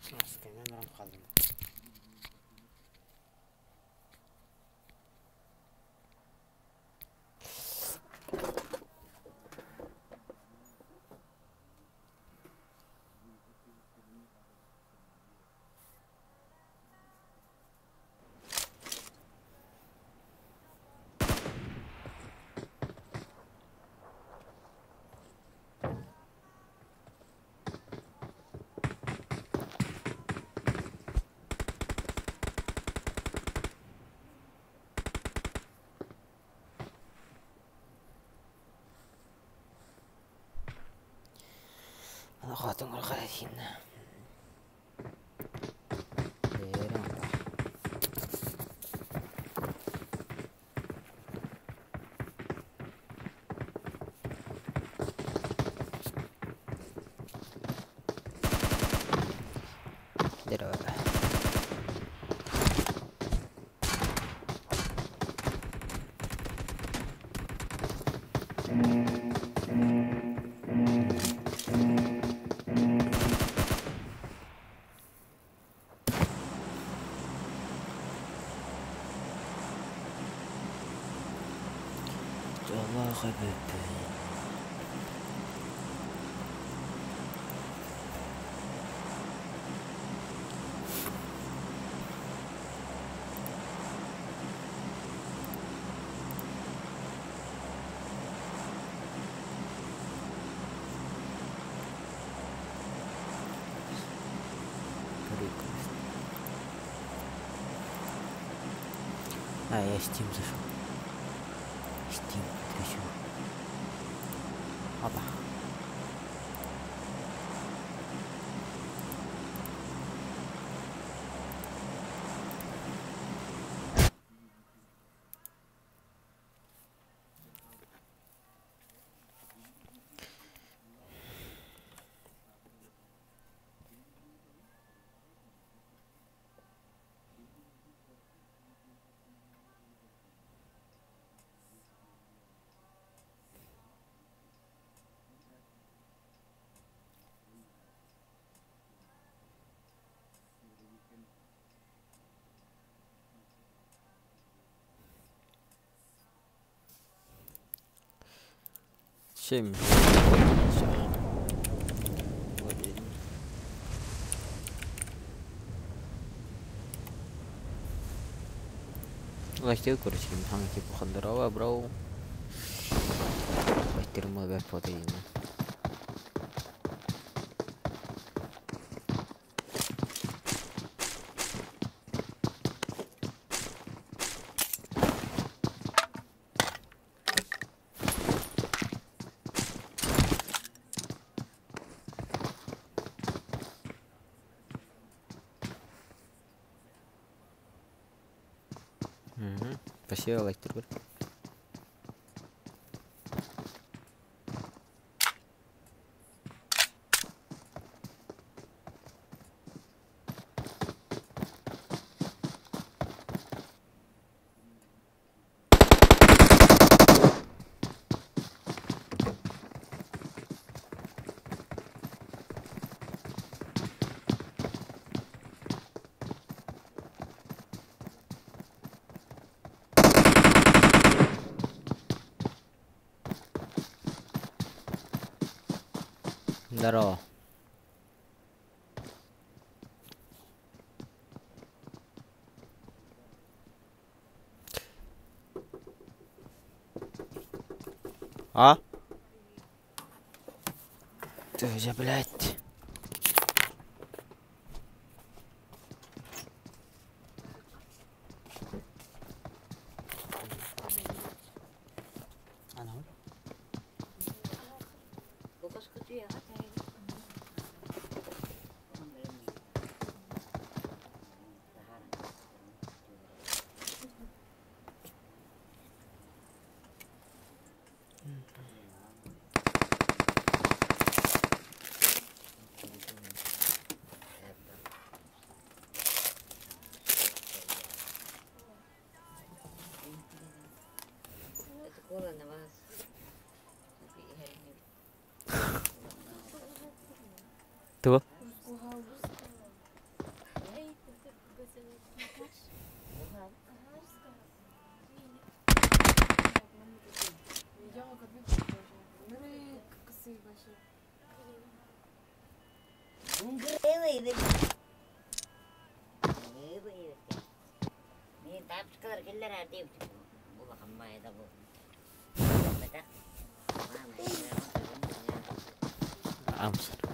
Масканан баран хааллым. Здорово. Дьоллоох эбиппин. А, я Steam зашел. Steam включил. Опа. 7. Лайктыы көрүсүм хаҥ типа здорово, бро. Лайктырма бэт фото. Угу. Спасибо, лайктыр. Здорово. А? Ты же, блядь. I'm sorry.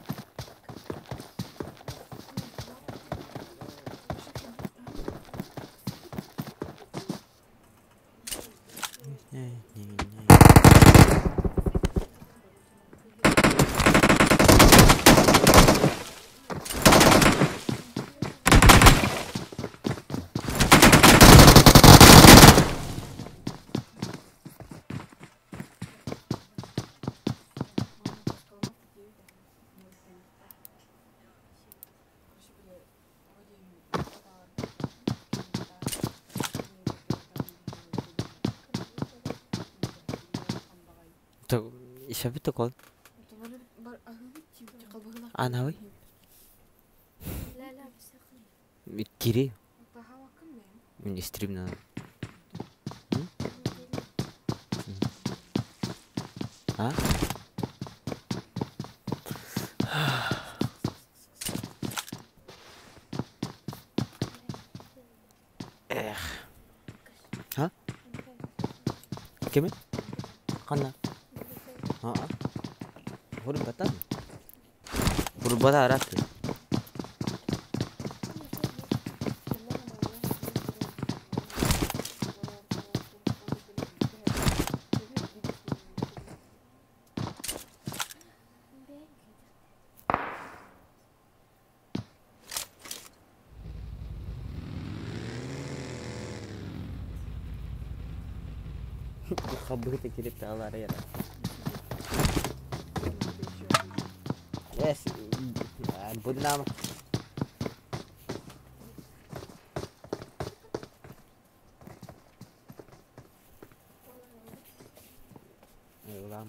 Ишабит кол. Анауи. Кири. Мин стримна. А? Эх. А? Кими? Ханна? Аа. Хурбата. Хурбата арат. Хабыта кирип таалар яра. Yes, буднам. Улам.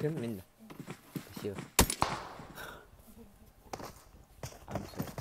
Ким мин да? Спасибо. I'm sorry.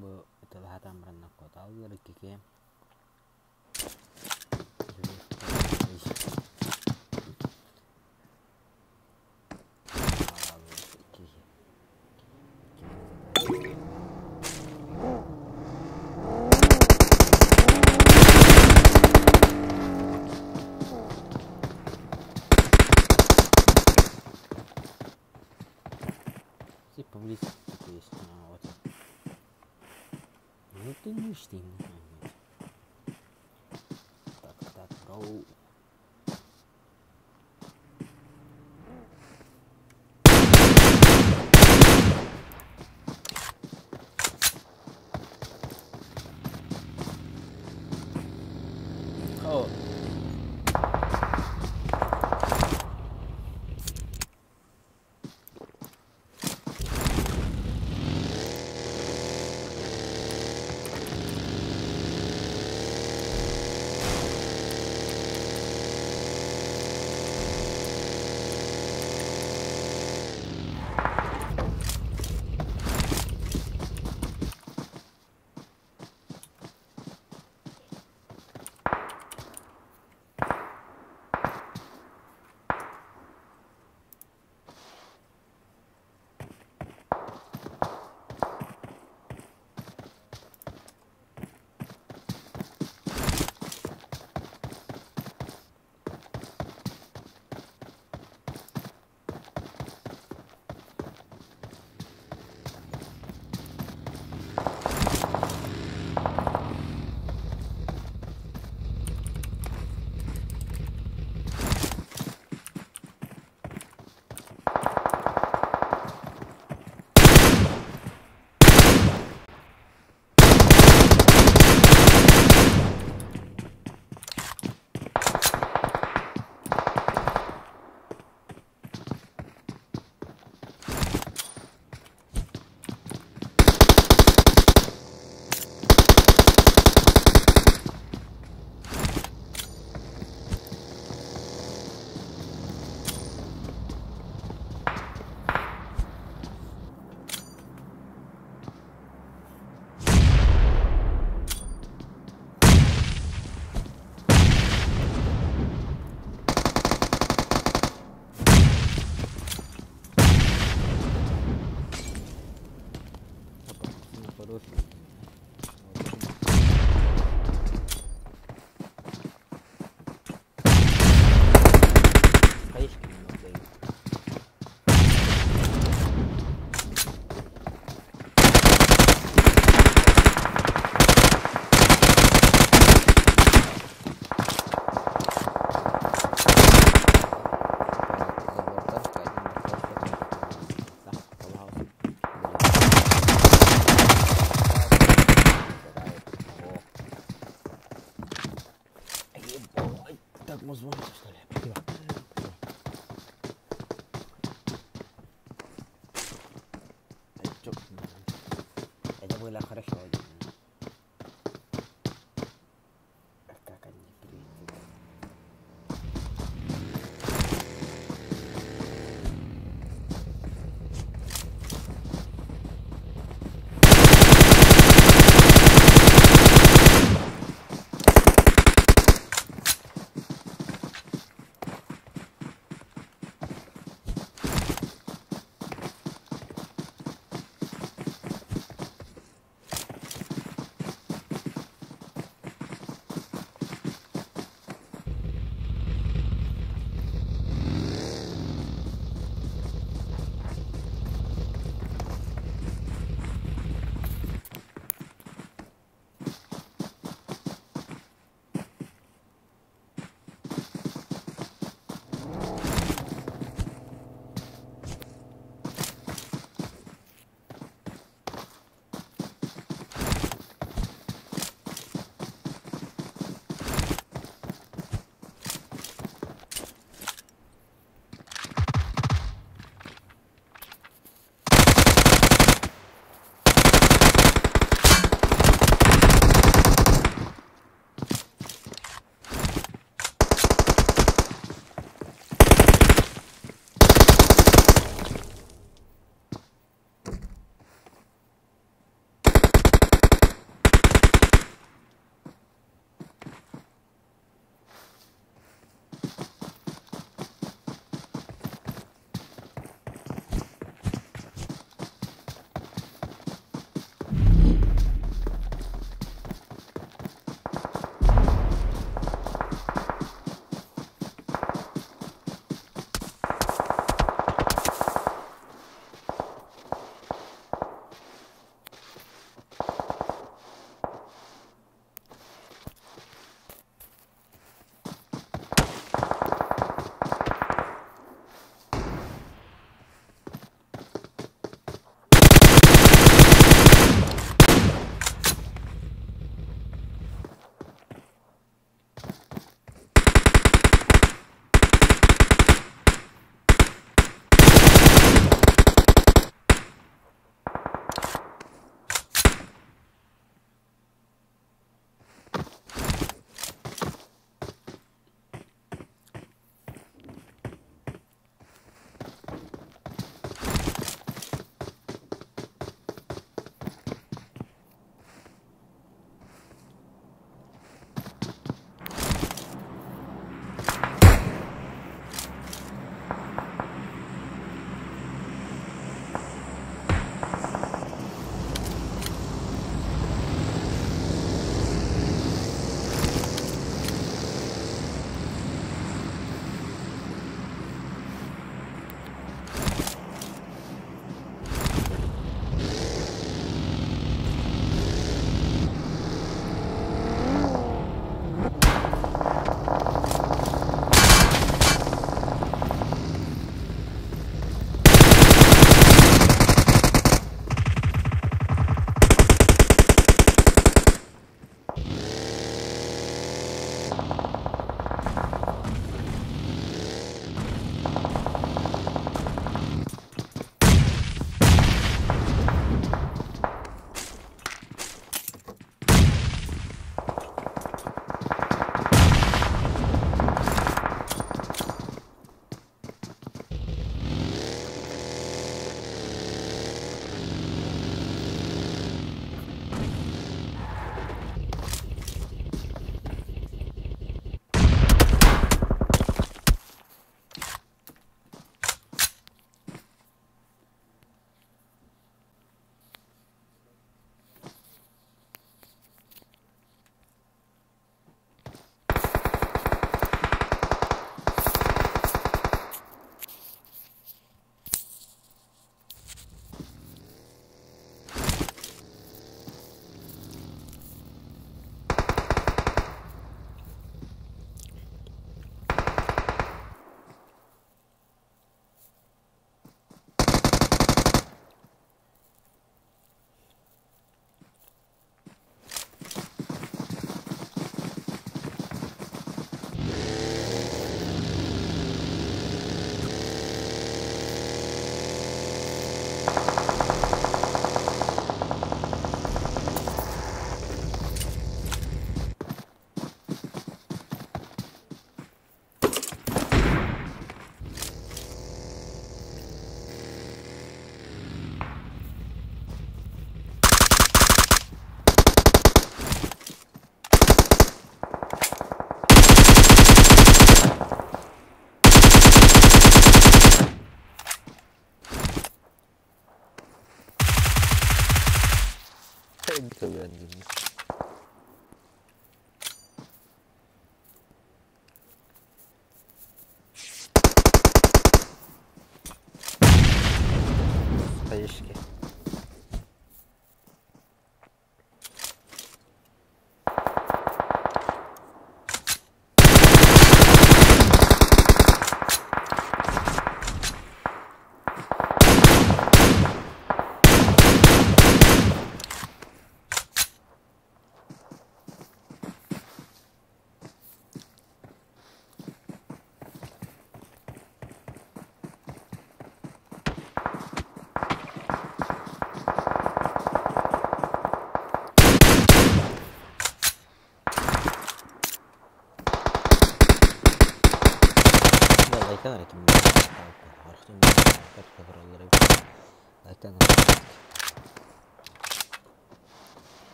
Бу ытылаһатан баран куоталлар иккигэ Поблизости есть. А, вот. Ну ты не Так, так, go. Oh. Так, музвонится, что ли? Спасибо. Спасибо. Это было хорошо. А как они приедут?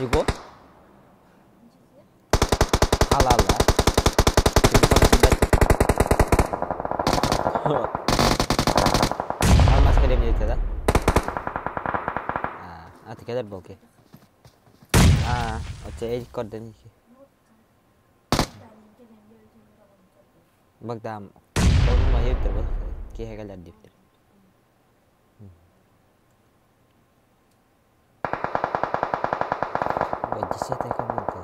이거? Al al la. Алмаз кэлэмниэтэ да? Аты кэлэр буолки. Аа, оччо эл көрдөн Богдан, киэһэ кэлэр диэбиттэр. Десятая комната.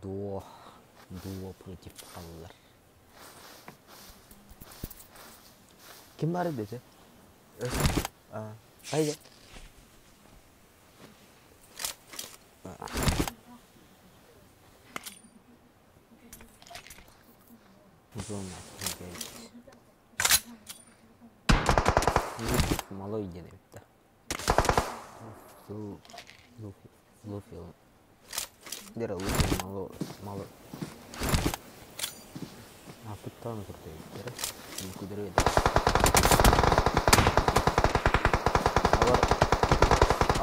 Дуо, дуо против аллар. Ким бар десе? Хайда. Малой диэн эбит да. Луфил. Дера луфил мало мало. Апыттан курдук күдүрү Алар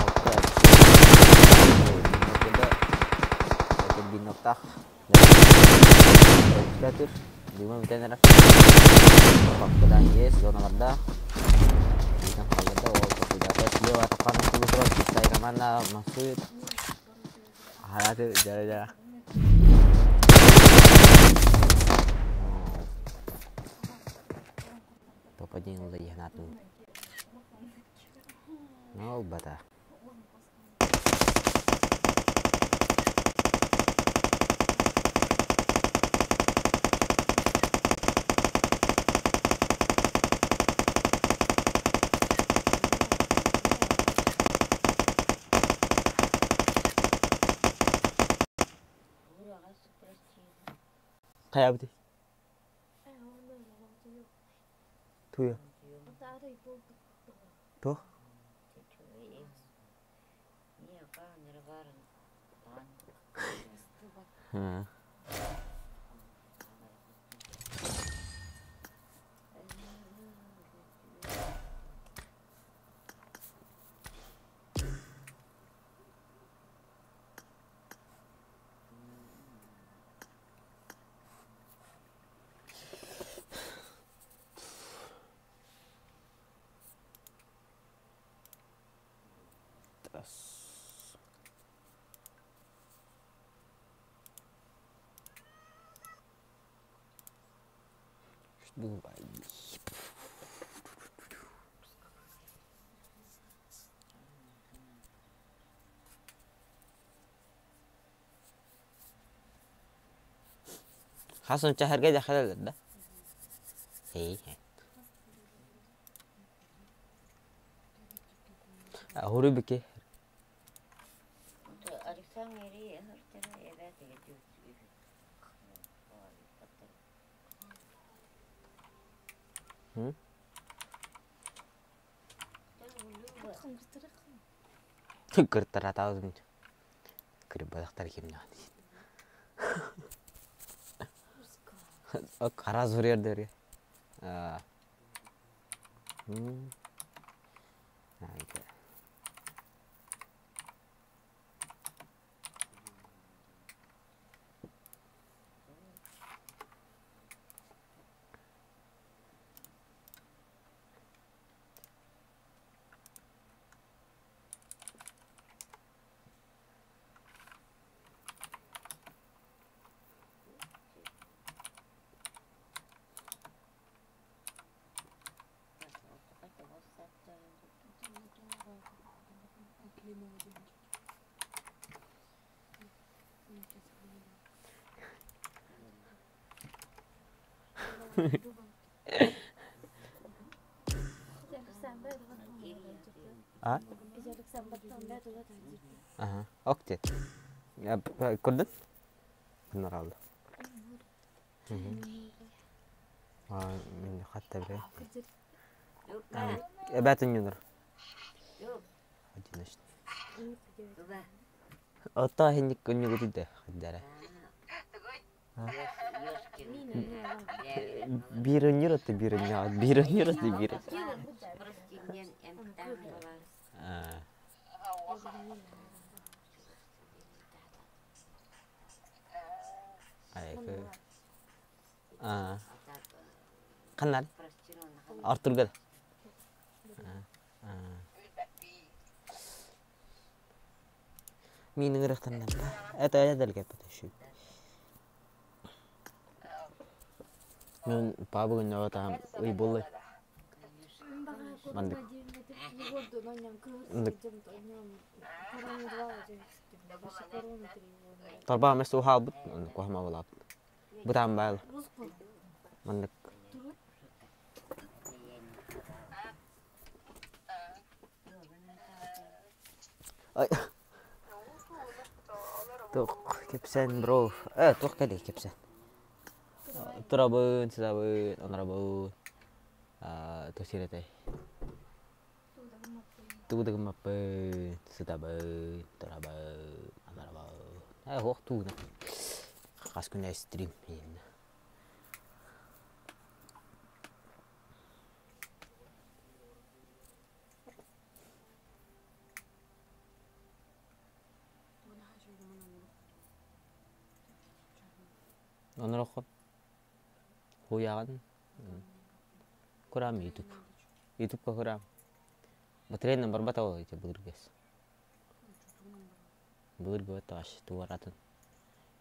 алта биноктах Дима бүтэн эрэ папкадан есть зоналарда слева команда массует Хараты жара-жара Топ-1 ылла иһэн Ол бата. Хайабыты? Туя. То? Ха. Хасан чаһарга дьахалалар да? Ахуру бике. Кыртаратаабытым кырбатахтар кимнээх диин. Хара суруйар дөрү. А? Ага. Ок диэт. Көрдүн? Генералды. Мин хатта биле. Эбэтин юнор. Одиночный. Ото хинник күннүгүтүдэ хаддара. Биир өнньүр отто биир өнньөҕөт, биир өнньүр отто биир Ханнар? Артурга. Мин ыҥырыахтаннарда. Это эдэлгэппит үһү. Мен паабыгын таам ый буоллай. Маннык. Маннык. Тарбаа эмес уһаалбыт, куһама булааппыт. Бытаан баал. Маннык. Туох кэпсээн бро? Туох кэлий кэпсээн? Турабын, сытабын, онорабын, туох сир этэй? Тугу да гыммаппын, сытабын, турабын, онорабын. Суох тугу да. Хас күн стрим иһиннэ. Онороххун Хуйаҕын Кураам Ютуб Ютубка кураам Батарейнан барбат ол ити былыргы Былыргы баттаҕаш туоратын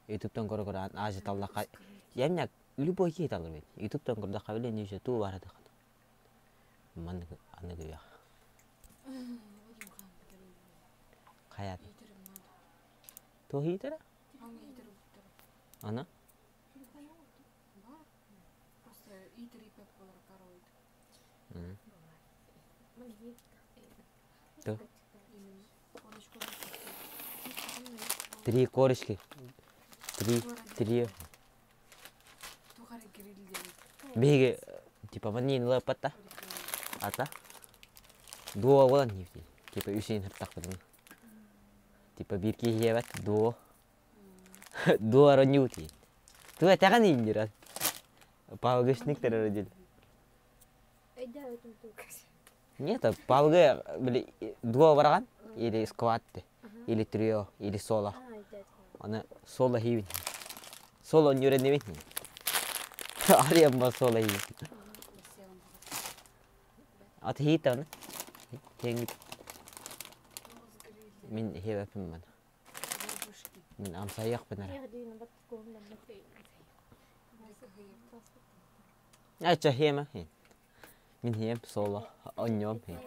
Ютубтан көрө-көрө аажы таллахха Янняк любой киһи талар эбит Ютубтан көрдөххө билин еще туу баара Маннык аныгы үйэх Хайаат Туох иитэрэ? Ана? Три корочки. Три, три. Биһиги типа маннин ылыаппат ата дуо буолан диибит типа үс иин сыртахпытын типа биир киһи диэбэт дуо дуо оронньуу диин тугу этэҕин ииннирэн палгышник террородил Нет, палгы били дуо бараҕан или сквад или трио или соло Аны соло хийбин. Соло үөрэннибин. Арыйамма соло хийбин. Ат хийт аны. Теңит. Мин хебеппин мана. Мин амсайыахпын эрэ. Ача хиэмэ хин. Мин хиэм соло онньуом хин.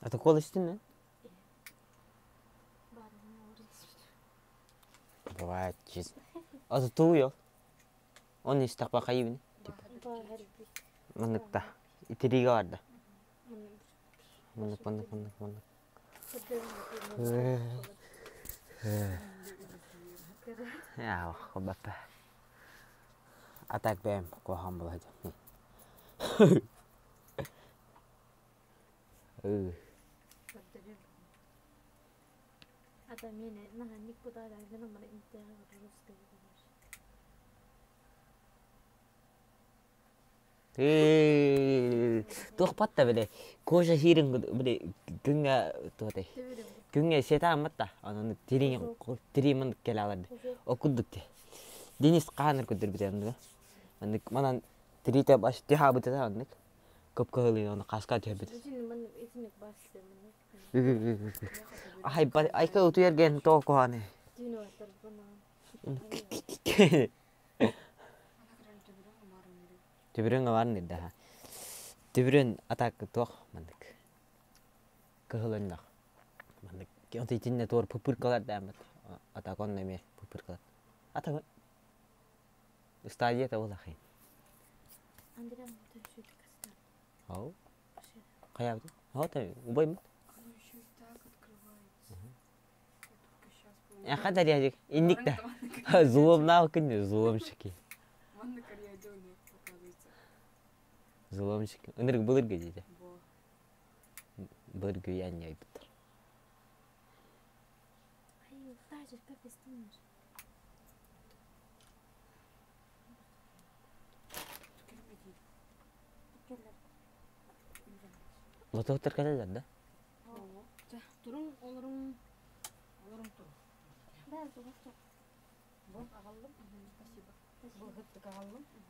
А ты кола истин, да? Бывает жизнь. А ты туу Он истахпа хайыбын. Типа. Манныкта. Итириге барда. Маннык, маннык, маннык, маннык. Баппа. А так бэйэм куһаҕан буола сылдьабын. Ата миэнэ наһаа никуда гынан русский Туохпат да били кожа сиирин били күҥҥэ туотай күҥҥэ сиэтааммат да онон тириин тириимин кэлэ алар ол курдук Денис хааныр көрдөрбүтэ оннуга маннык манан тириитэ баш түһаабыта оннук кып-кыһылый ону хаска түһэрбит айка утуйар тоҕо куһааны Түбүрүҥ абаан да Түбүрүн атаакы туох маннык кыһыл өннөх маннык итиннэ туор пупыркалар дааммыт атака онно эмиэ пупыркалар атака стадия табылахин Ау хайаабыт Ау убаймыт Яха дарьяжик инник да зломнаах күн зломщики зломщики ынырык былыргы диде былыргы яньяйбыттар Лотоктор кэлэллэр да? Туруҥ, олоруҥ, олоруҥ туруҥ. Да, тугу Бу аҕаллым. Спасибо. Бу ыһыттык аҕаллым. Спасибо.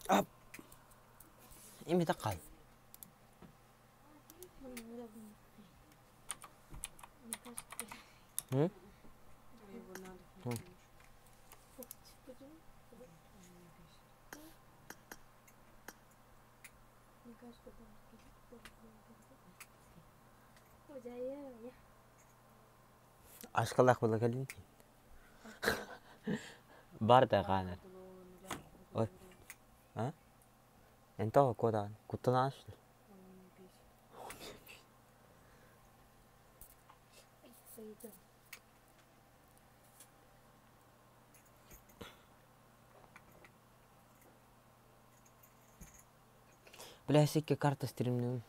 Ап! Имитэ хал. М? Ашкалаах буола кэллин Бар да хаанар. Ой. А? Эн тоҕо куотаҕын? Куттанаҕын что ли? Бля, сикке карта стримнүүм.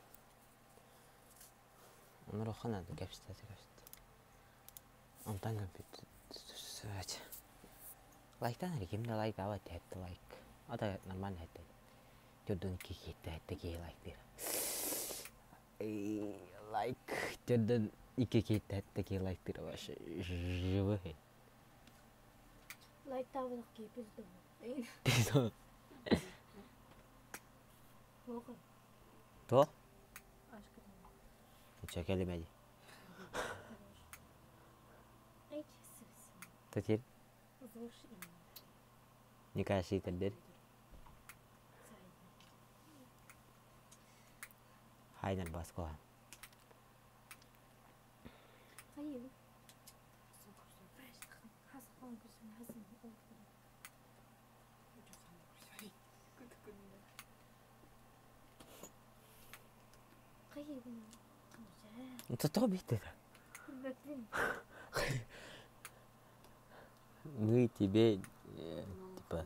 Онорохха наада кэпсэтэ кэпсэтэ. Онтон компьютер Лайктан эрэ ким да лайк аабат эһэтте лайк. Ата нормально эһэтте. Төрдөн икки киһитте эһэтте киһи лайк диир. Лайк төрдөн икки киһитте эһэтте киһи лайк диир вообще живых. Лайктаабатах киһи пиздобу. То? Чекелемеди. Теперь Николай Ситер Хайнер Баскола. Тоҕо биттэ Мы тебе типа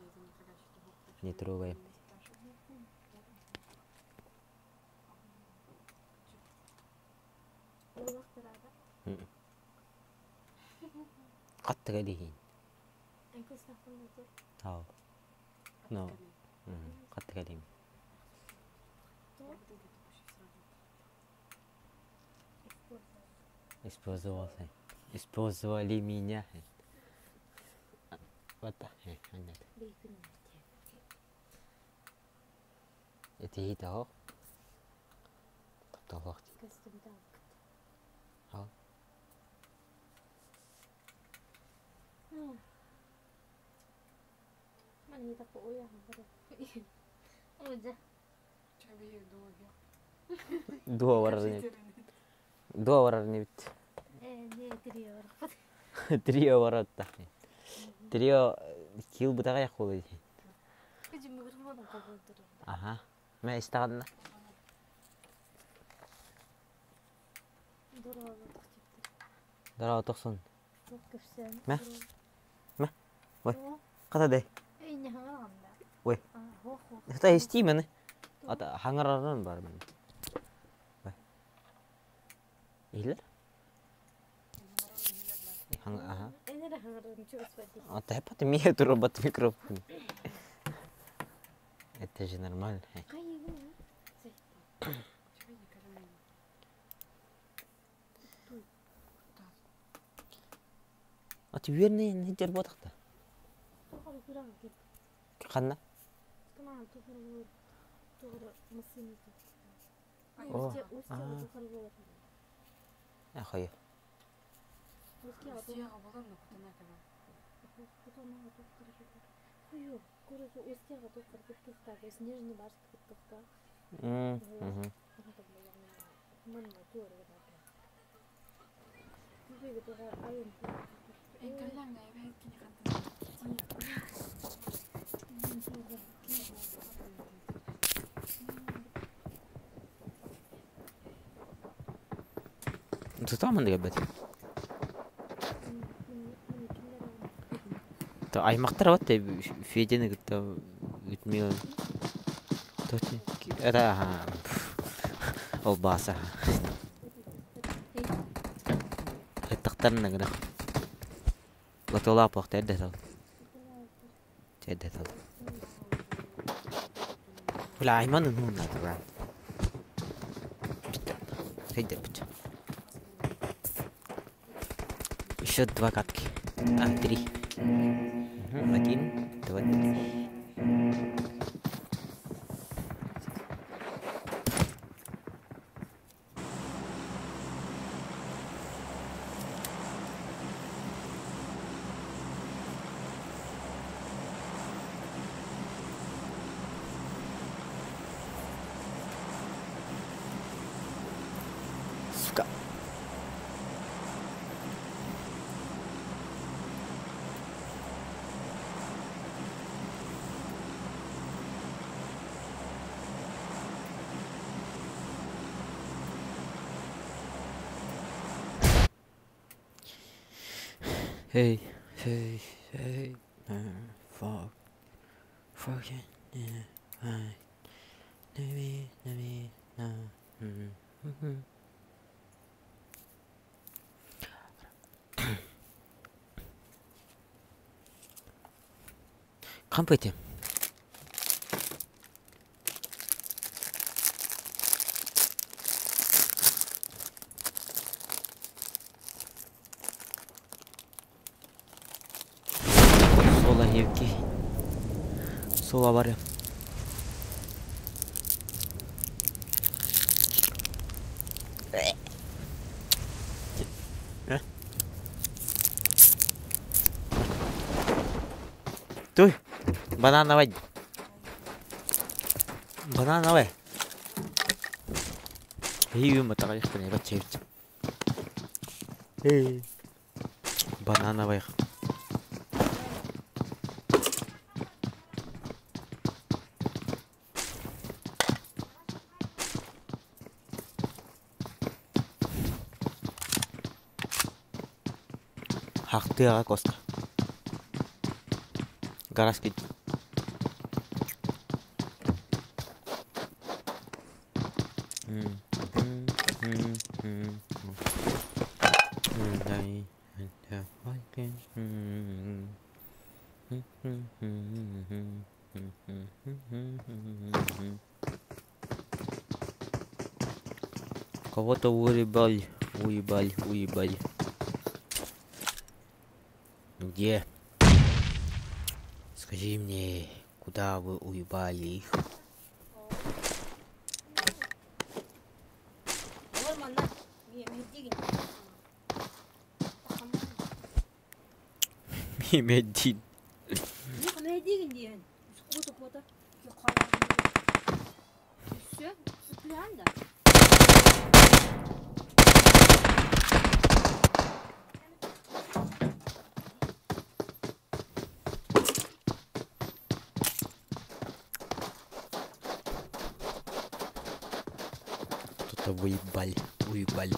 не трогаем. Хаттыга диһин. Ау. Ну, хаттыга диһин. Использовался. Использовали меня. Вот так. Ити того. Того. Ал. Дуо барар ини. Дуо барар инибит. Трио барар да. Трио киил бытаҕайах буолуо дии. Аха. Мэ истэҕинэ. Дорообо тохсон. Мэ. Мэ. Ой. Хата дэй. Ой. Это истиимэни. Ата хаҥараран бар мен. Ой. Иһиллэр? Ага. А ты потом мне турбот микрофон. Это же нормально. А ты верный не терботахта. Ханна? О, а. Ахай. Мгм. Тутааман да кэлбэт. Аймахтар вот Федяны кытта Людмила. Это ага. Ол бааса. Ыттахтарына гына. Латолаа похта эрдэ тал. Эрдэ тал. Бля, айман нуун надо. Хайда бит. Еще два катки. А, три. Угу. Один, два, три. Сука. Hey, hey, hey, fuck, fucking, yeah, I, maybe, maybe, no, mm. Компайте. Сола евки. Сола бар. Туй, банановый. Банановый. Ее матагайхтан бачевч. Эй. Банановый. Хактыга коска. Гараж кит. Кого-то уебали, уебали, уебали. Где? Скажи мне, куда вы уебали их? Мемедин. Уебали, уебали.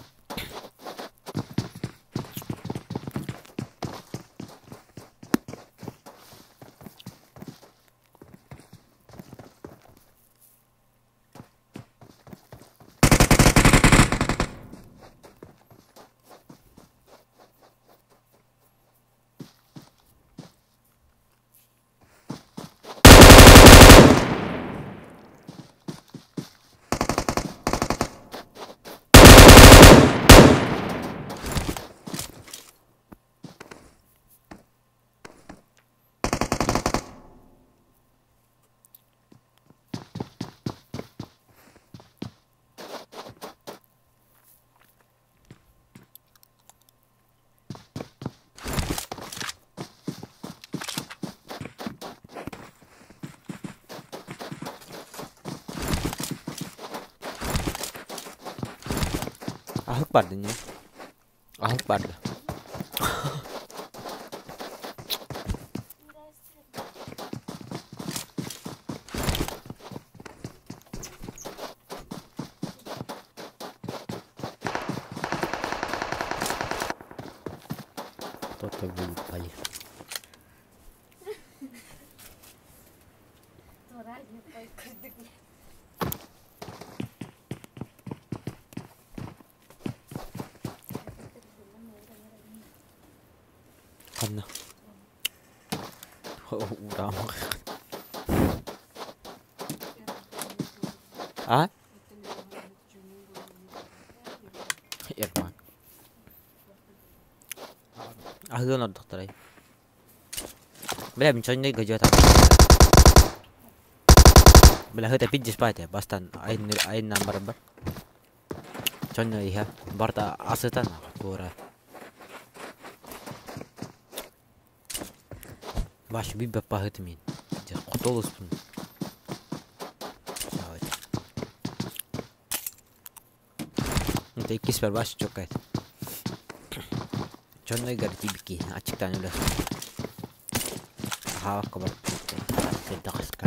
Ahlık vardı niye? Ahlık vardı. Кто-то выпали. Ханна. Ура. А? Ермак. Аһыан ордуктарай. Бля, мен чонной гажет. Бля, это пиздец пайте, бастан айын айыннан баран бар. Чонной иха барта асытан кура. Баш би баппахыт мин. Хотолуспун. Это иккис бар баш чокайт. Чонной гарти бики ачыктан үлэ. Хаавакка бар. Тахыска.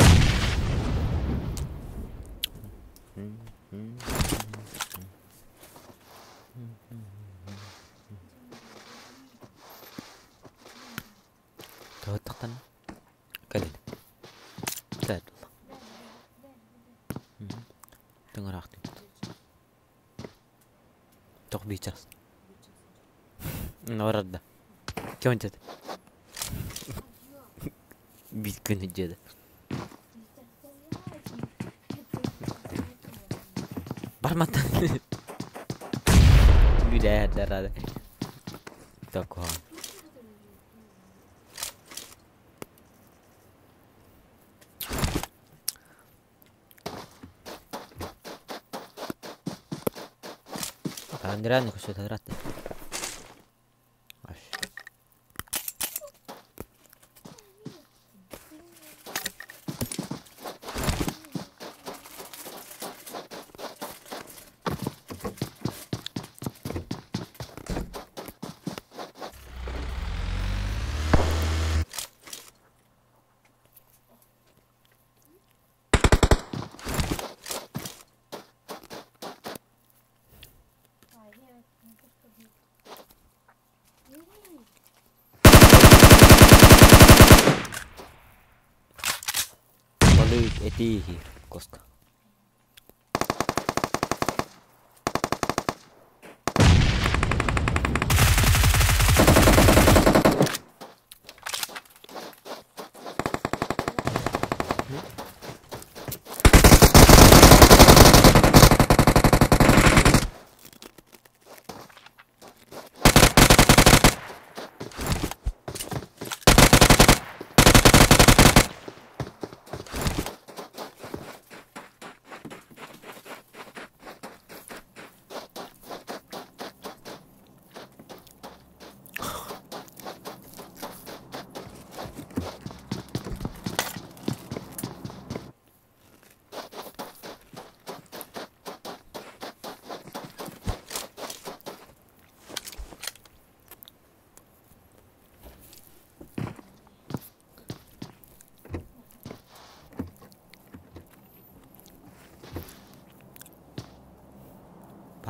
Тоттактан. Кэлин. Кэлин. Тыңыраактын. Тох бичас. Норада. Кёнтет. Бит күнү жеди. Барматтан. Бүләдер. Такой. Андреан көсөтөрат. Аш. Балык этихи коска.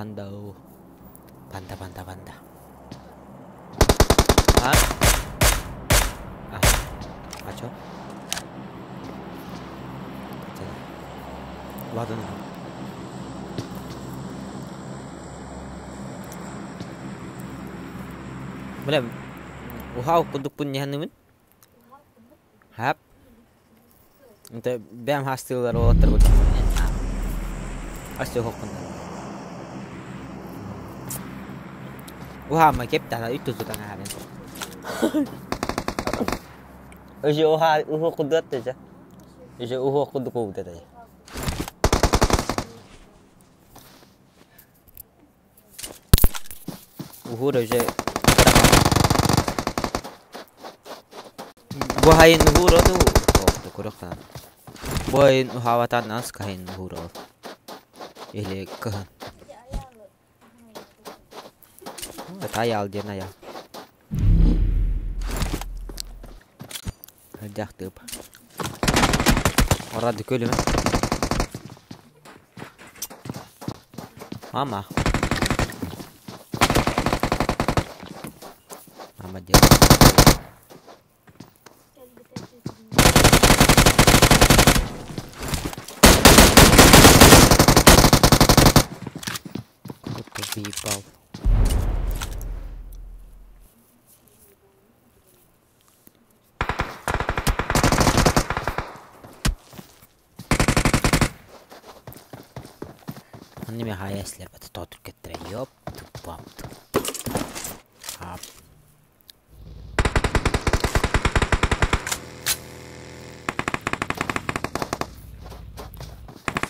Панда оо. Панда, панда, панда. А? Ага. А чё? Ладно. Бля, ухау курдукпун диһанныбын. Хап. Инте бэм хастыылар уолаттар курдукпун. Ас хохкун. Уһаама кеп тана үт тутан аһарын. Уже уха уху кудуат теже. Уже уху кудук кудуат. Уһуур уже Бу хайын уһуур оту көрөх Бу айын уһаабатан ас каһын уһуур ол. Или кыһын. Таял диэн аял. Дьахтып. Орады көлүмэ. Мама. Мама диэн. Кто-то выебал. Аннеме хаяслер бата тотур кеттре ёпту бапту. Хап.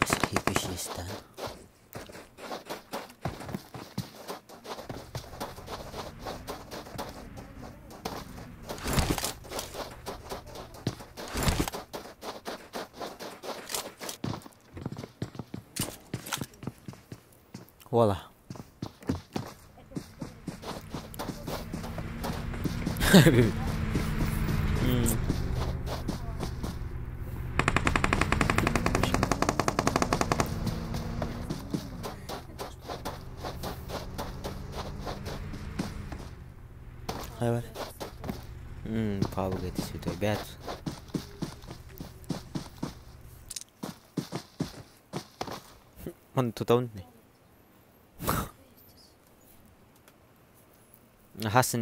Скипишистан. Уола. Хайвар. Павел святой бят. Он тут он. حاسس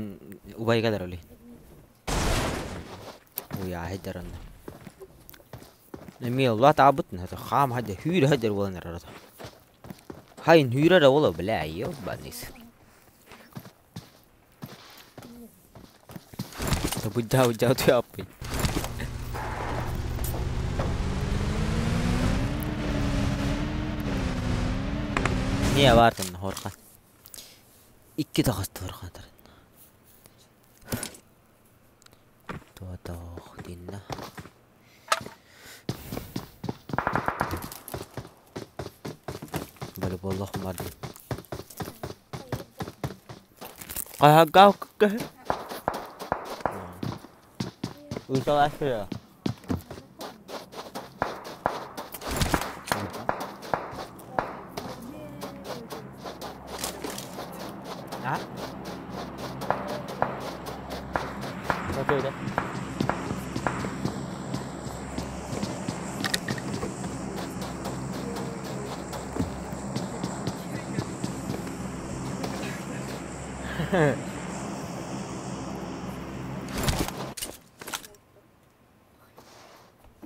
وباي قدر لي ويا هدر نمي الله تعبتنا هذا خام هذا هير هدر ولا نرى هاي هيرة ولا بلا يو بانيس طب جاو جاو تيابي نيا بارتن هورقة икки таҕыста horqan туотоох динна волейболлох бардым Каһагаукка Уйсалашпыра. А? Окей, да.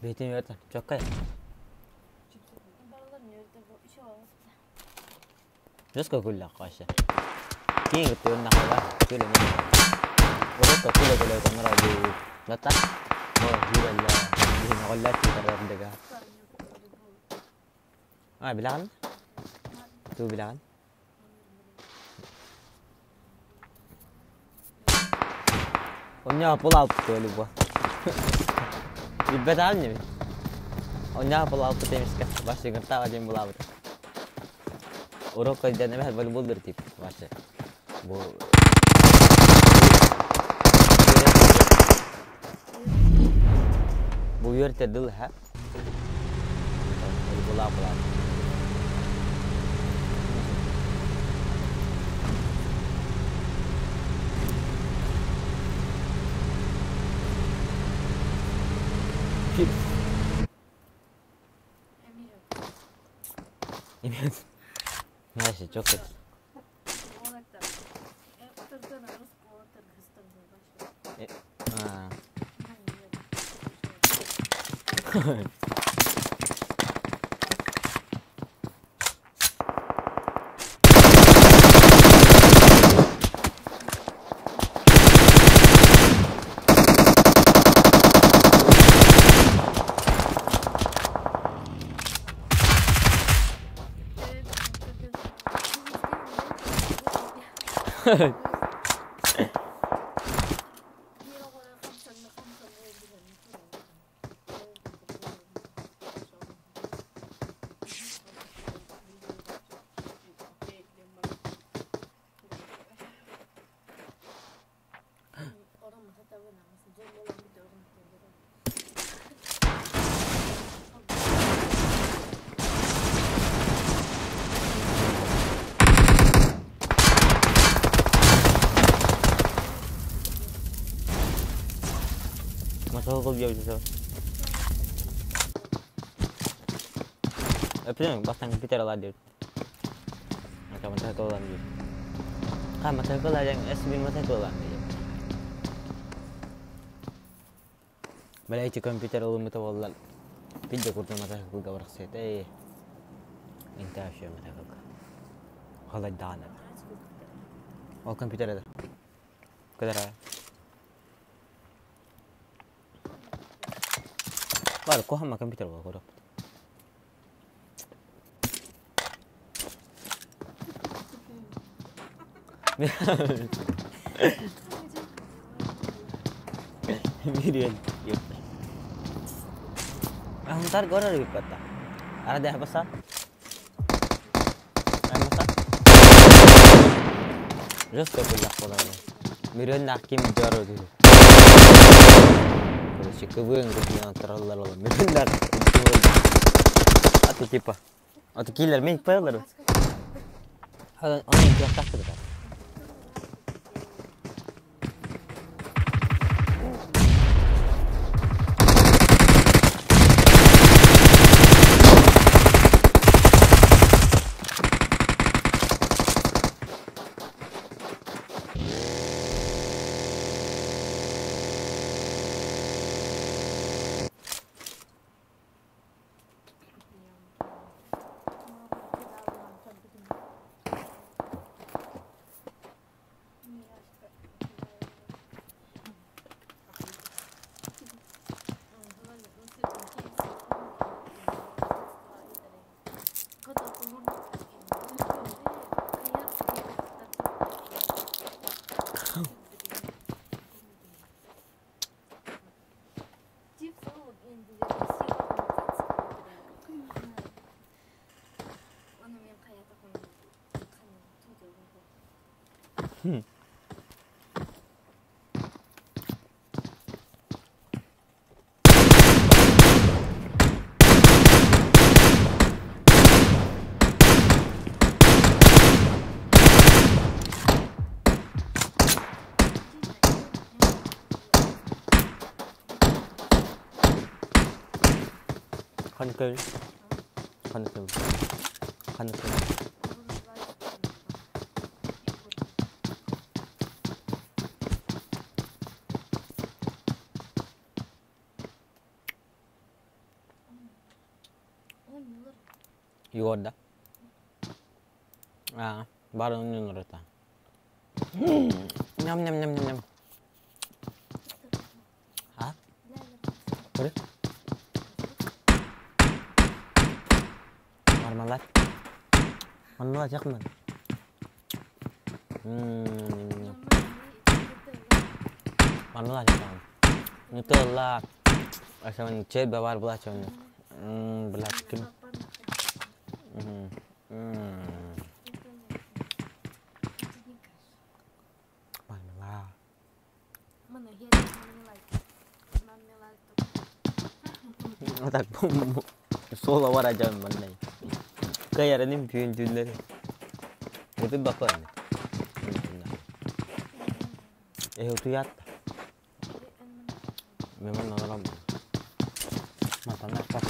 Бейтин өтө, чоккай. Жеско күллә кашы. Киң гыттыгын нахала, күле не. Урукка күле күле тонора бу. Лата. О, хүрэллэ. Бихин оголлар тиитарар А, билаҕын? Туу билаҕын? Онньоо пулаалпыт волейбол. Билбэт аҕын Онньоо пулаалпыт эмискэ. Башы гыртаҕа диэн булаабыт. Урукка дьэн эмэһ волейболдур тип башы. Бу Бу үөртэ дыл ха. Волейболаа булаабыт. Знаешь, чё А. Бастан компьютер ала диир. Матакылан диир. Ха матакыла диэн эс бин матакылан диир. Бля эти компьютер ылыммыта буоллар видео курдук матакылга барахсыат ээ. Инте вообще матакылга. Халайдаан это. Ол компьютер это. Кыдара. Бар кохама компьютер бар көрөп. Мириэн. Антар горор биппатта. Ара дэх баса. Аймаса. Жестко буллах болар. Мириэн наким жаро ди. Короче, КВН курдук тараллар ол. Мириэн нак. Аты типа. Аты киллер мен пайлар. Оны кыахтаахпыт это. Ханыкөл. Ханыкөл. Ханыкөл. Юорда. А, бары онньонор это. Ням ням ням ням ням. А? Көрө. Мармелад. Мармелад якман. Мармелад якман. Нутелла. Ошон чебе бар булачы оны. Блядь, ким? Мармелад. Вот так соло барачам маннай. Каярынын пүйүндүлөрү. Утуп бакпайм. Э утуят. Мен манна олором. Матанар папа.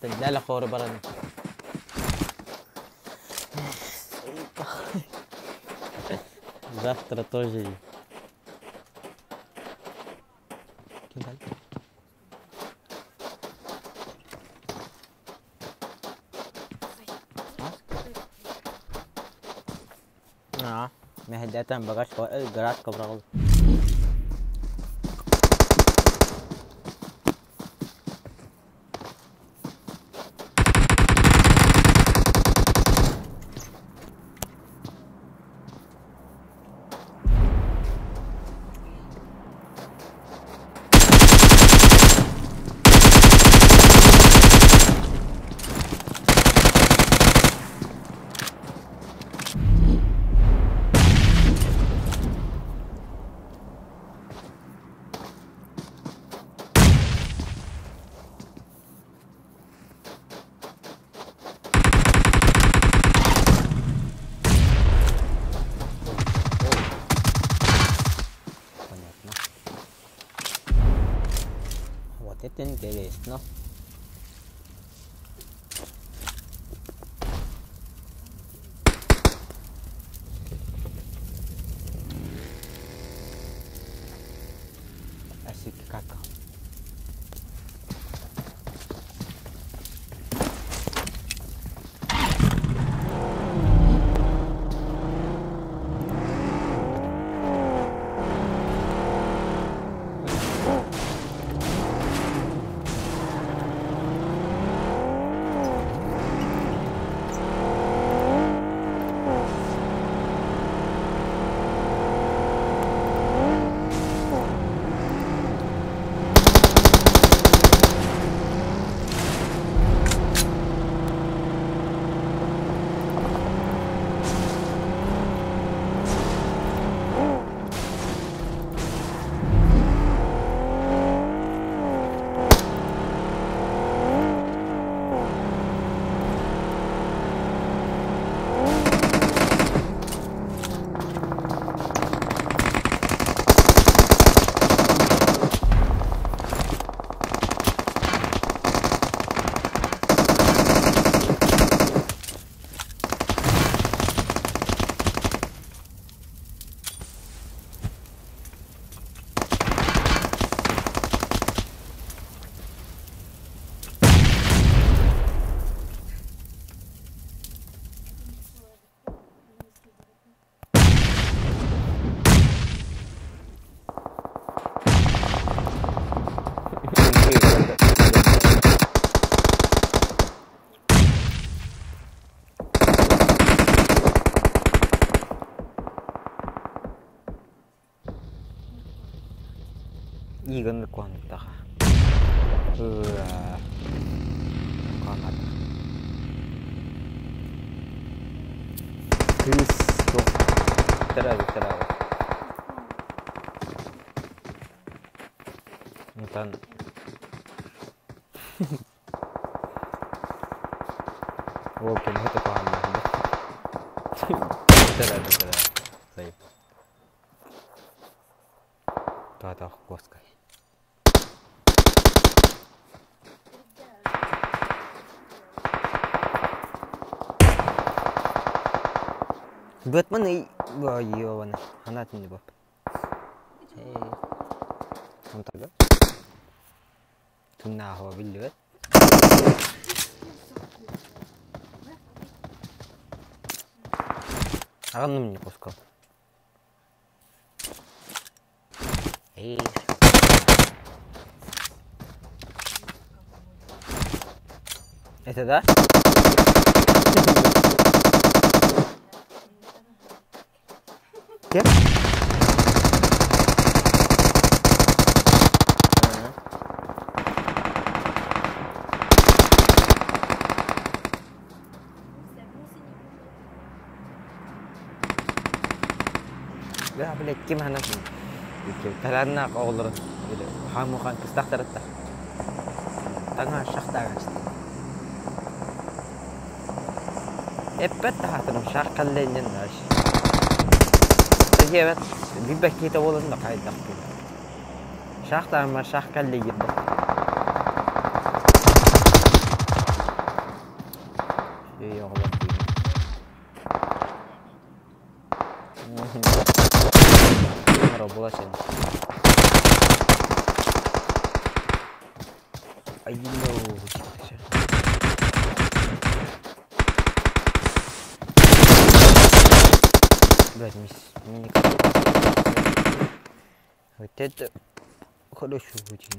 Дэлэ хору баран. Завтра тоже. Мэһэйдээтэн багаж гараж кобрагыл. Понятно. Вот это интересно. Как? Игонны куһаныктаха. Кыыс туох төрөөбүт Онтон уол көмөһө куһааннаах төрөөбүт Туһатах куоскай. Бытман ый йованы ханатын боп. Онтага. Туннааһыа биллибэт. Аҕынным не пускал. Это да? Кем? Да, блядь, ким ханан талааннаах оҕолорун хаамухан кыстахтарытта таҥаа шахтаагас эппэт таһаатыным шах калленнен нааш диэбэт билбэккиитэ буолан да хайдахпын шахтаама шах каллегирбэ. Була сен. Айно. Блядь, мне Вот это хорошо будет.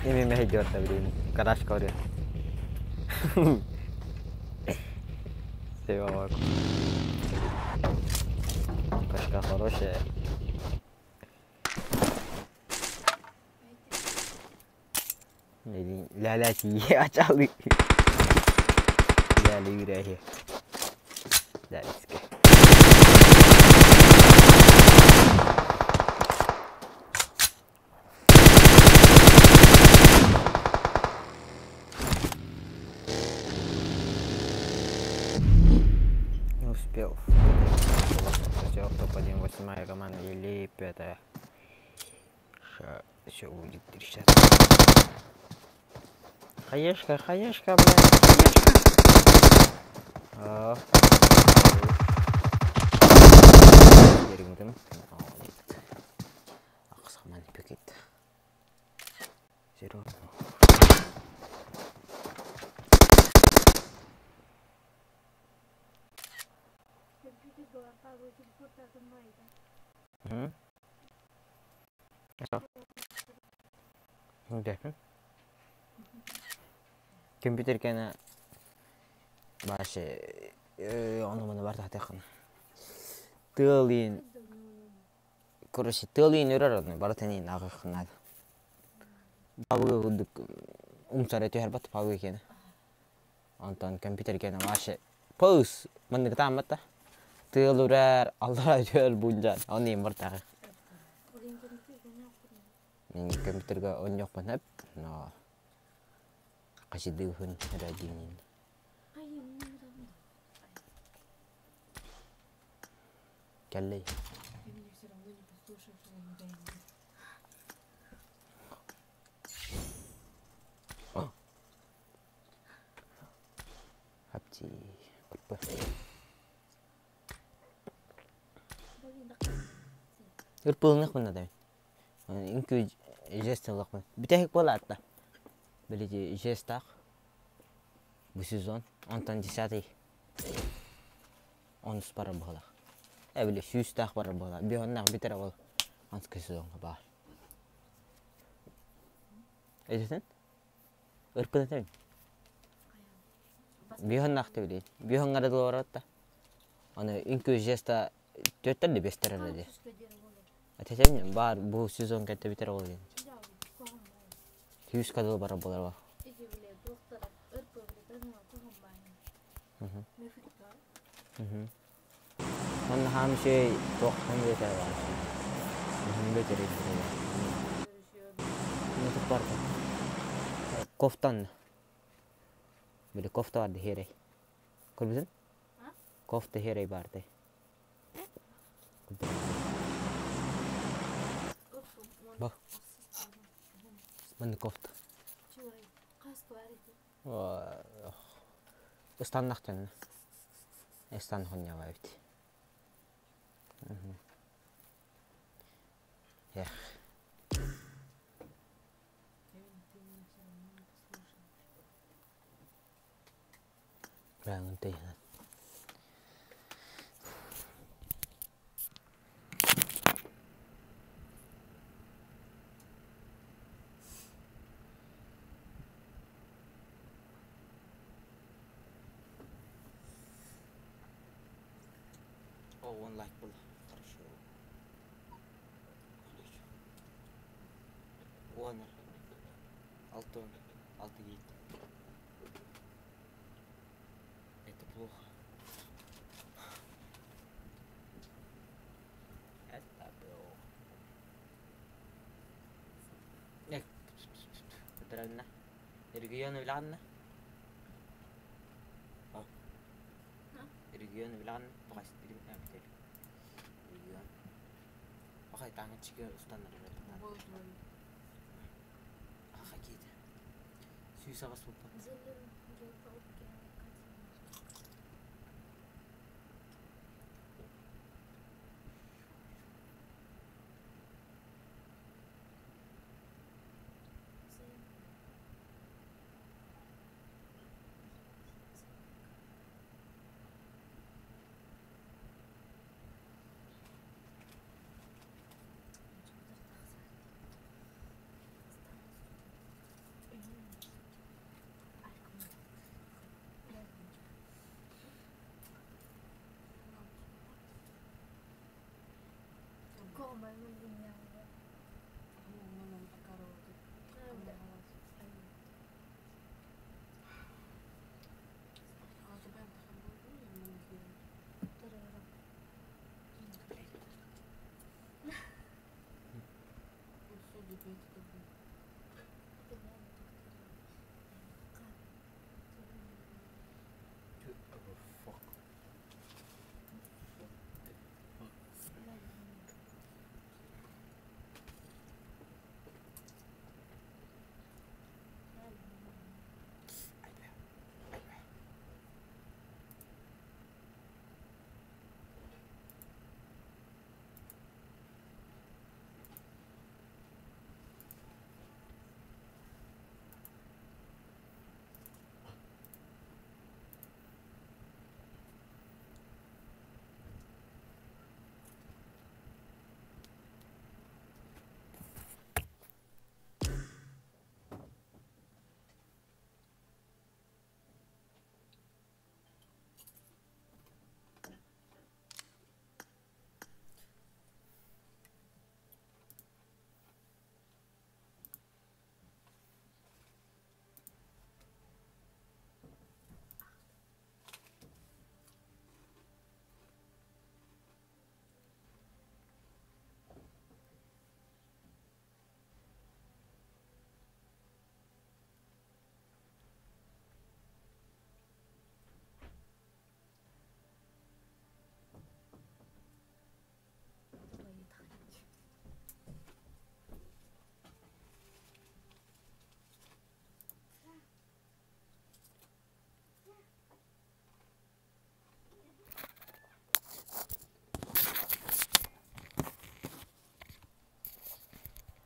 Ini memang hijau tapi ini keras kau dia. Saya Кошка хорошая. Ля-ля ачалы. Ля-ля үрәһи. Ля-ля. Не успел. Все, топ-1, 8 команда или 5. Все будет трещать. Хаешка, хаешка, блядь, хаешка. А. Zero. Компьютер кена баше ону маны бар тахтахын. Тылын короче тылын өрөр одны бар тени нагыхнад. Бабы умсара түһэр бат пабы кена. Онтон компьютер кена баше паус маны таммата. Тыл үрэр аллара түһэр бунжан. Оны бар тахы. Мен компьютерга оньок хеп, но қасидыхын радинин. Кәллей. Хапти. Ырпылных мына да. Инкү жест лакмын. Битехик бола атта. Билети жестах. Бу сезон. Онтон десятый. Онус бара бола. Эбили сүүстах бара бола. Бионнах битер бол. Ански сезон бар. Эжесен? Ырпылы Бионнах тебили. Бионгара долоратта. Аны инкү жеста төттер де бестер эле. Атетем бар бу сезон кетте битер бол. Сүүс кадыл бара болар ба. Онна хам шей тоқ хам бетер бар. Хам бетер Не бар. Кофтан. Биле кофта бар хере. Көрбүсүн? Кофта херей баардай. Бу. Манна кофта. Ыстаннахтан. Ыстан хоннява эбит. Эх. О, он лайк был. Хорошо. Онор. Алтон. Алты гейт. Это плохо. Это плохо. Правильно. Регионы биланна. Регионы биланна. Регион. Бахай таңы чиге устаннар. Аха киде. Сүйсагас болуп.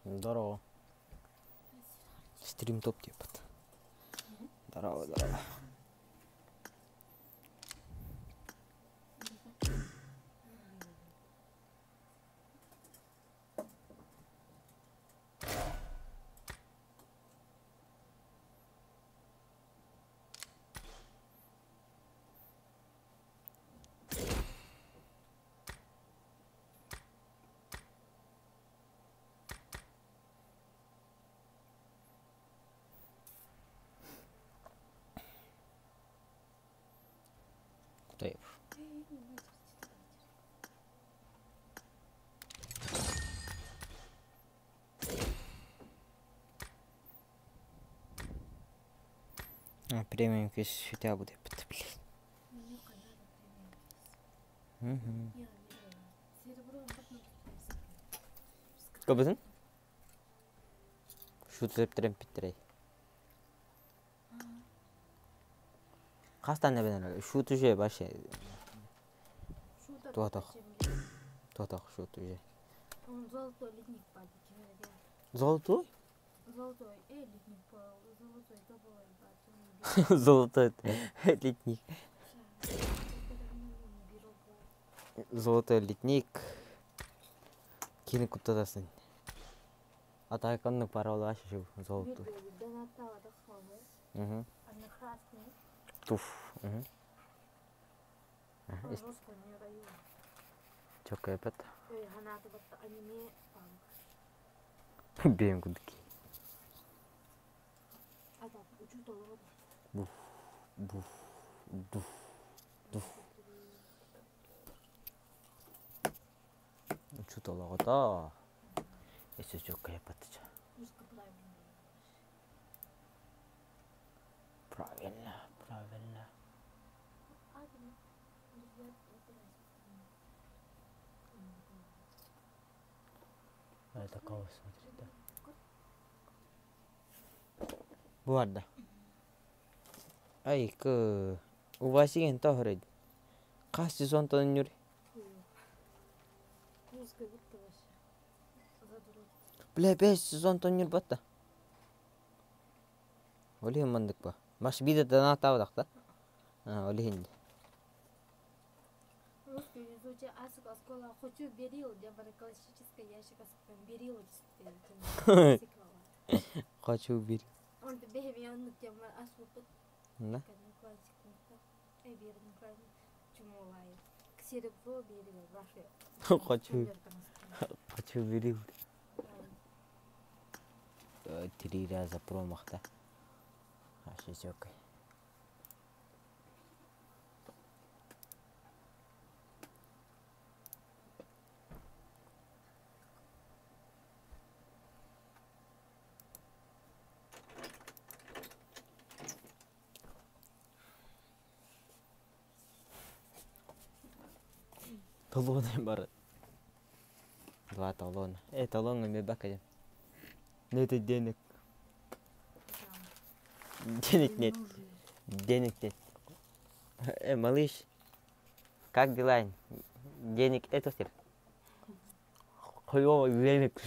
Здорово. Стрим топ типа. Здорово, здорово. طيب. Премиум кис хотя бы блин. Көбөтүн? Шутер питтерей. Хас тane Шут уже вообще. Туатах. Туатах шут уже. Он золотой ледник падает. Золотой? Золотой, ледник, золотой тобой. Золотой ледник. Золотой ледник. Кини куттадасын. Атайканны паролы ашы золотой. Угу. Туф. Угу. Чокка эпет. Бэм кудки. Буф, буф, буф, буф. Учуталаҕыта. Эссе чокка эпет. Правильно, правильно. А это кого смотри, да? Guarda. Ай, к Увасиген тохред. Хас сезон тоннюр. Бля, 5 сезон тоннюр батта. Олиһин мандык ба. Маш биде дана тавдақта. А, олиһин. Русский изучи асык оскола хочу берил, я бар классическая ящик берил. Хочу берил. Он тебе бе тема асупыт. На. Хочу. Хочу берил. Три раза промах, да? Ашисёкой. Талоны бар. Два талона. Талон ми бакадем. Нет денег. Денег нет. Денег нет. Малыш, как дела? Денег это все. Хуёво денег.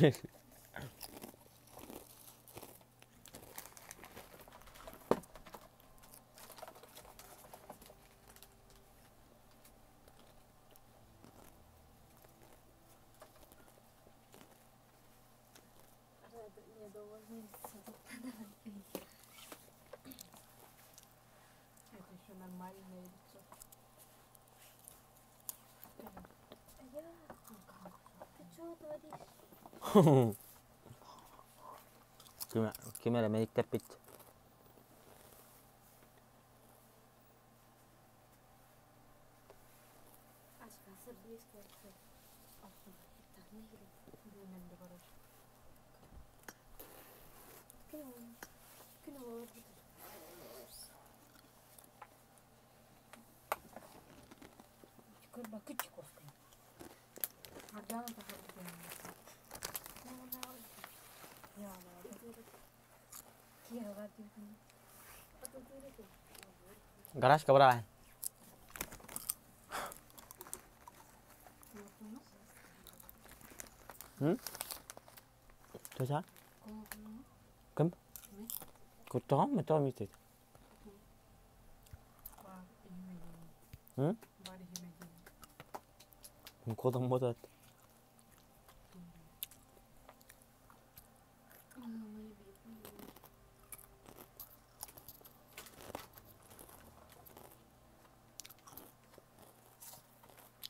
Это еще нормальное лицо. Ты что творишь? Кемера мектеп бит. Гараж кабра. Что? Кем? Куда мы там идти? Куда мы тут?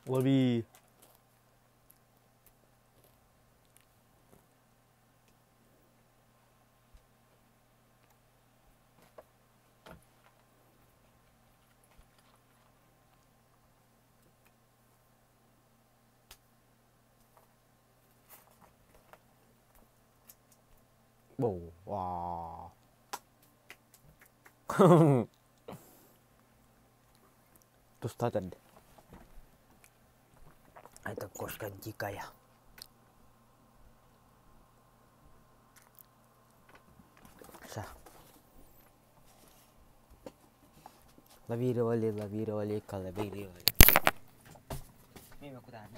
Лови. Wow. Тустатад. Это кошка дикая. Ша. Лавировали, лавировали, коллаборировали. Мимо куда?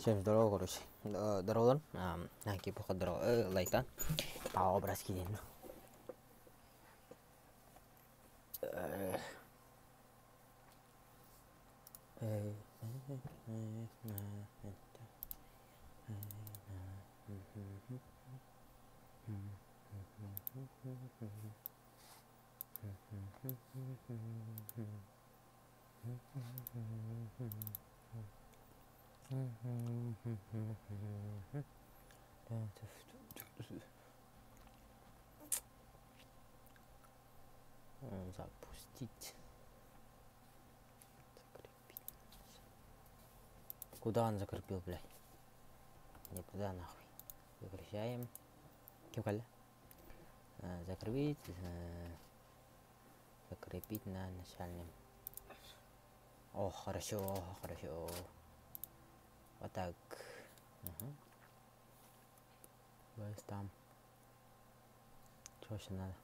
Всем здорово, короче. Здорово, на здорово, лайка. По образ кидин. Запустить. Закрепить. Куда он закрепил, блядь? Не туда, нахуй. Выключаем. Кем Закрепить. Закрепить на начальном. О, хорошо, хорошо. Вот так. Угу. Вот там. Чего еще надо?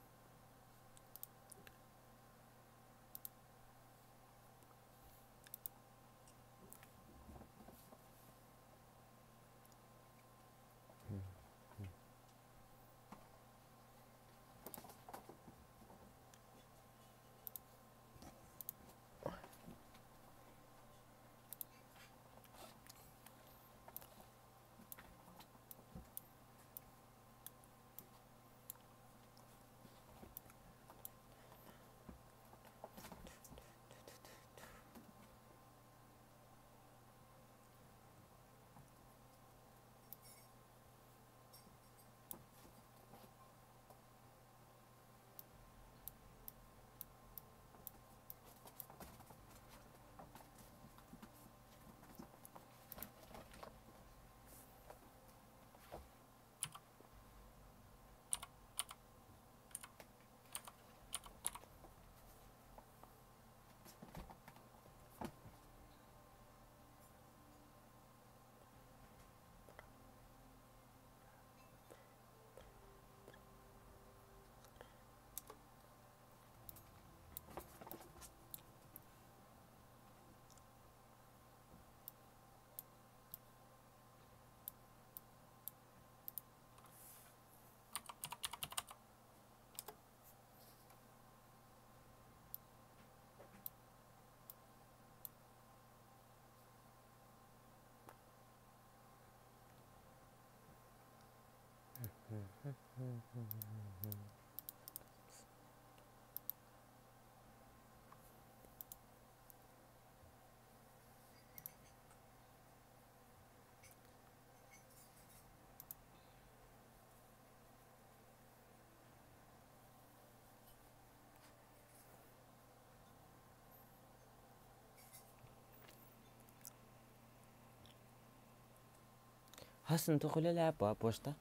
Хасан тухулела по почта.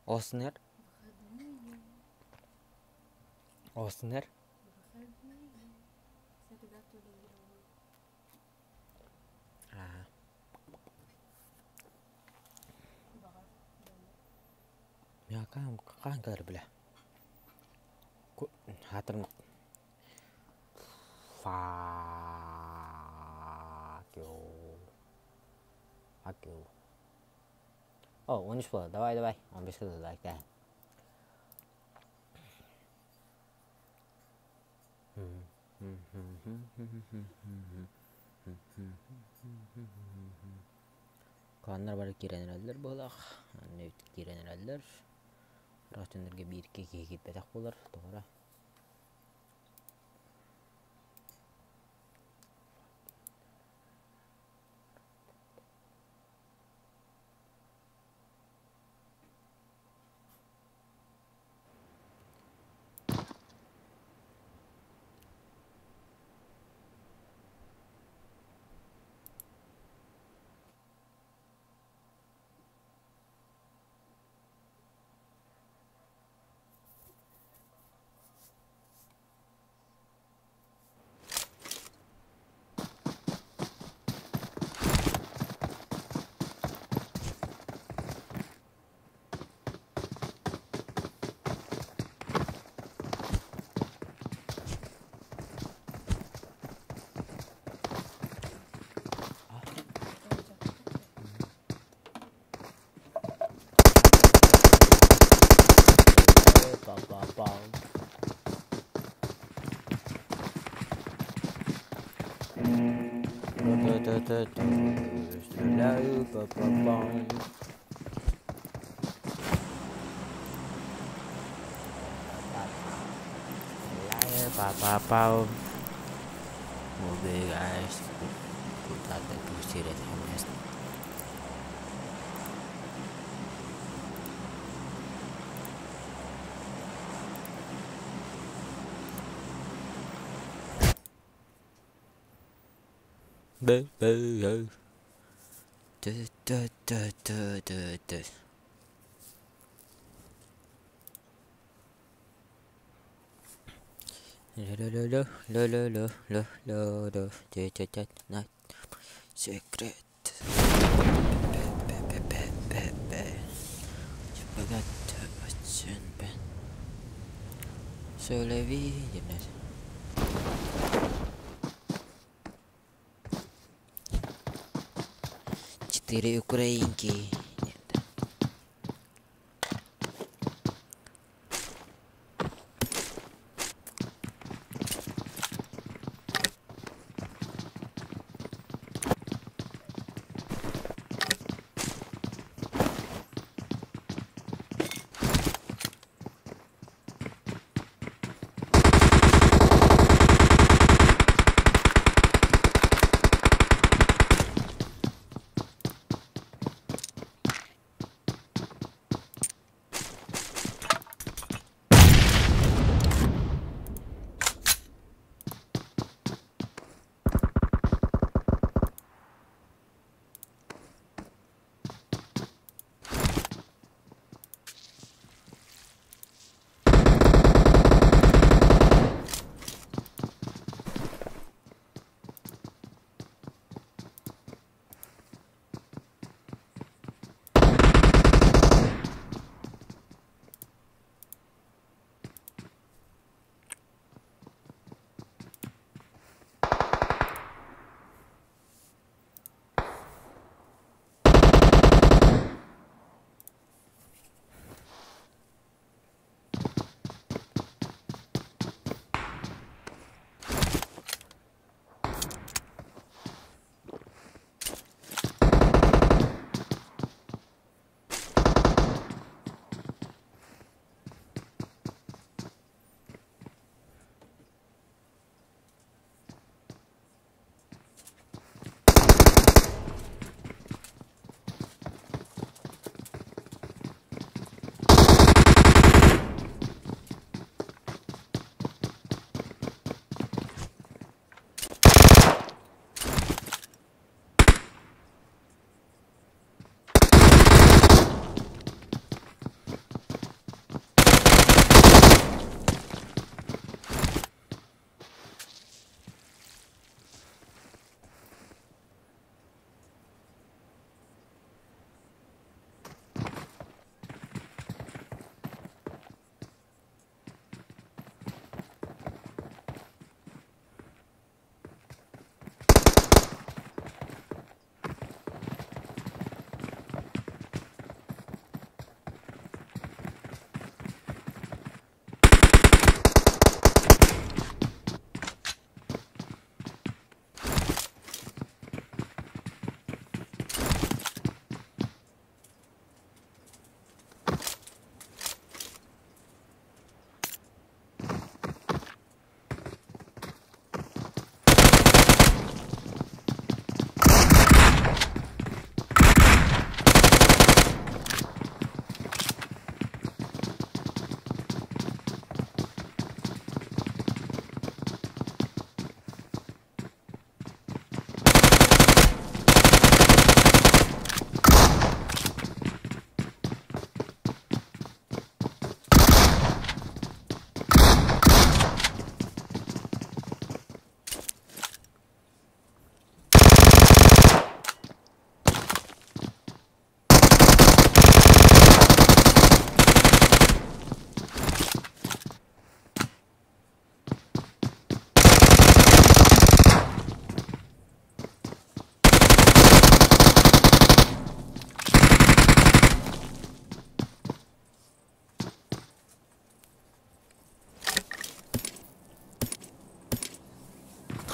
Оснер. Оснер. Ага. Я кам кан бля. Хатырм. Фа. Fuck you. О, 13 буолла. Давай, давай. 15 кылы лайктаа. Кааннар бары киирэн эрэллэр быһыылаах. Анна киирэн эрэллэр. Ыраах дьоннорго биир киһи киирбэтэх буолар. Тоҕо эрэ. Стреляю па-па-пам. Стреляю па-па-пам. Убегаешь, куда-то пустили это место. Б Б Д Д Д Д Д Д. Л Л Л Л Л Л Л Л Д Д Д Н Секрет. Б Б Б Б Б Б. Четыре украинки. Нет.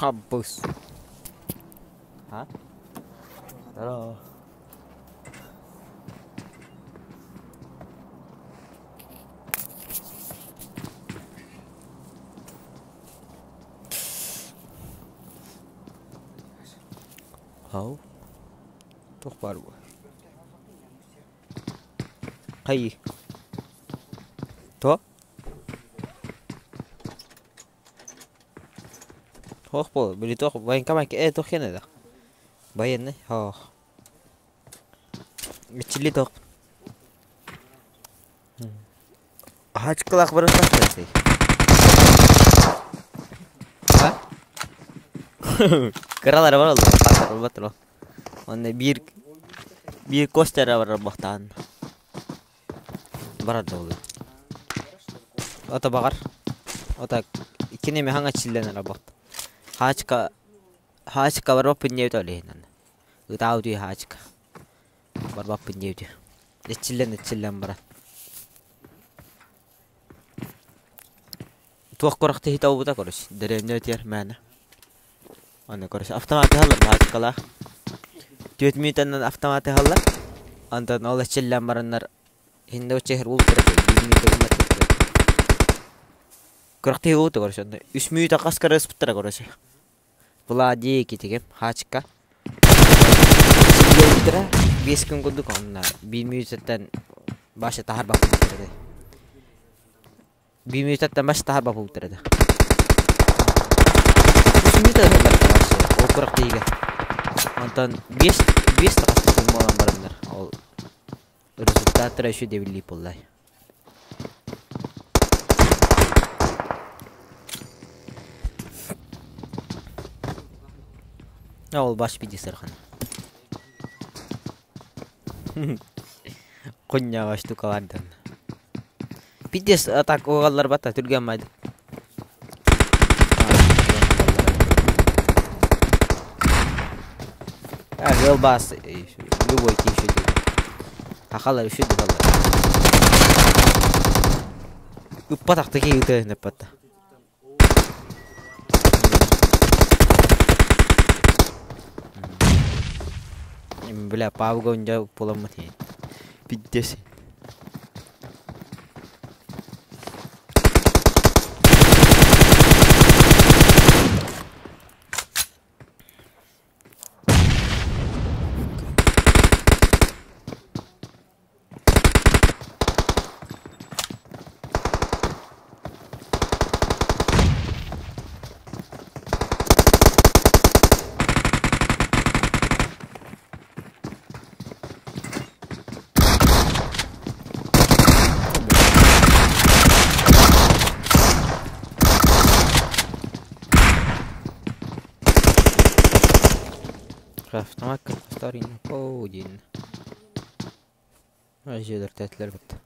Хаббыс. А? Здорово. Хау. Туох баар буо? Хайыы? То? Туох буолар? Били туох военкомат э туох киэнэ да? Военный? Хоох. Иччили туох? Аһачкалаах барыахтаахтар А? Кыралара бар оллар, Онно биир биир Костя эрэ барар буолтаан. Барар да буолуо. Ото баҕар. Ото иккини эмэ хаҥа чиллэн эрэ буолт. Хаачыка хаачыка барбаппын диэбит ол иһин. Ытаабыт үһү хаачыка. Барбаппын диэбит үһү. Иччиллэн иччиллэн баран. Туох күрэхтэһиитэ буолбута короче, дэриэбинэ үтүөр мээнэ. Аны короче автомат ыһаллар баачыкалаах. Түөрт мүнүүтэнэн автомат ыһаллар. Онтон ол эчиллэн бараннар иһинде учехер уултара биир мүнүүтэ гыммат Күрэхтэһии буолбута короче онно үс мүнүүтэ хас кырыспыттара короче. Влади китигим хаачыкка. Силлиэбиттэрэ 5 күн курдук онно биир мүнүүтэттэн баша таһар баппыттар этэ. Биир мүнүүтэттэн баша таһар баппыттар этэ. Үс мүнүүтэ ыһыллар ол күрэхтэһиигэ. Онтон биэс биэс таҕаста күн буолан бараннар ол результаттара еще дэбиллии буоллай. Ол баш биди сырхан. Кунняга штукалардан. Пиздец, а так угаллар бата түргэн майды. А, бас любой киши Хахалар үшү дыхалар. Ыппатах таки ытыһын ыппатта. Бля, Павга унжа буламмыт Пиздец. Автомат старин Один. Жедер тәтлер бітті.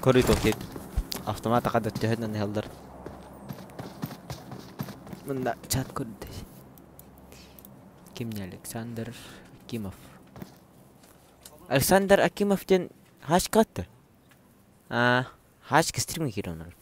Корито кит. Автомат акада төһөннөн ыһаллар. Мында чат көрдө. Кимне Александр Акимов. Александр Акимов диэн хашкатты. А, хашка стримге киирэн олорор.